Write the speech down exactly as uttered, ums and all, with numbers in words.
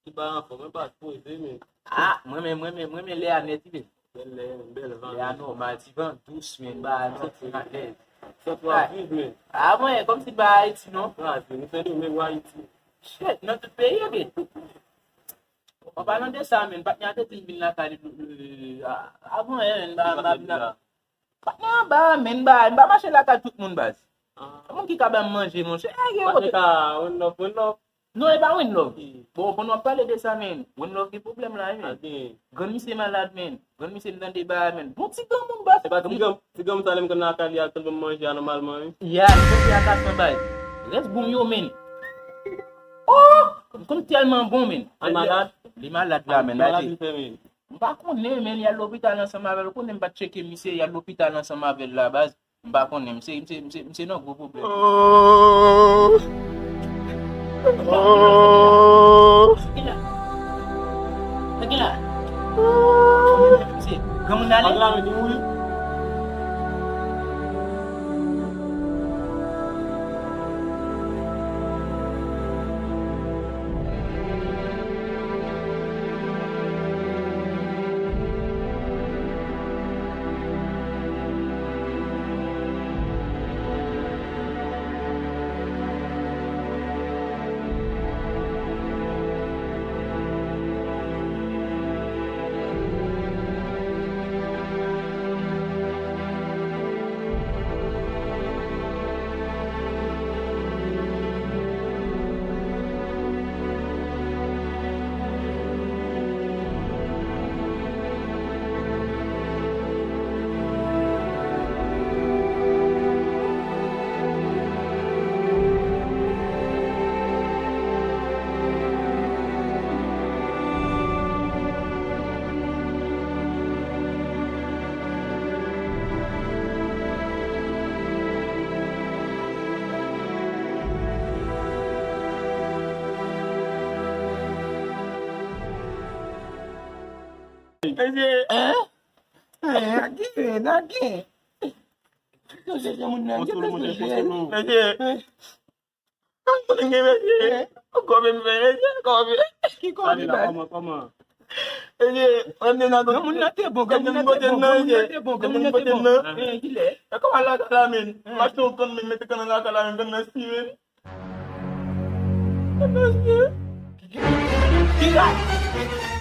Ti ba anfòm, mwen pa poze, men. Ah, mwen menm, mwen menm, mwen menm lè a nèt, wi, men. Bèl lè, bèl van. Lè a nòmal, ti van dous, men, ba, nou santi n alèz. Santi w ap viv, men. Ah, mwen, kòmsi ba Ayiti, non? Kraze, nou fè de menm Ayiti. Shit, nan tout peyi, wi, men. An palan de sa, men, patnè a te di m vin lakay li, li, a-, avan yè, men, ba, ba, ba, Patnè anba a, men, m pa, m pa mache lakay tout moun, baz. Ah. Moun ki ka ban m manje, monchè. Eh, gen Patnè kote ka one love, one love. Non, e pa one love. Hmm. Bon, pandan w ap pale de sa, men, one love gen pwoblèm la, men. Ah, gen. Grann misye malad, men. Grann misye m tande ba, men. Bon, ti granmoun, baz. E pa ti gran, ti granmoun sa, lè m konn lakay li, al tann ban m manje a nòmalman, wi. Ya, li manje a kat san, baz. Rès bon yo, men. Oh! M konn tèlman bon, men. Li malad? Li malad la, men. Malad li fè, men. M pa konnen, men, li al lopital ansanm avè l. Ou konnen m pa t tcheke misye, li al lopital ansanm avè l la, baz. M pa konnen, misye, misye, misye, misye nan gwo pwoblèm. Oh. Oh. Sa gen la? Sa gen la? Misye, granmoun ale? Al la, men, li mouri. Mesye, hein? Hein, a gen, a gen. Mesye, Konsolo, mesye. Konsolo, mesye. Kòman m fè, mesye? Kòman m fè, mesye? Kòman m fè? Ki kòman m fè? Kòman, kòman? Mesye, mwen te nan granmoun nan te bon, granmoun nan te bon, granmoun nan te bon, granmoun nan te bon. Hein, kilè? E kòman lakay la, men? Mache yon kann, men mete kann nan lakay la, men kann nan si, men. Kann nan si. Ki, ki, ki lakay?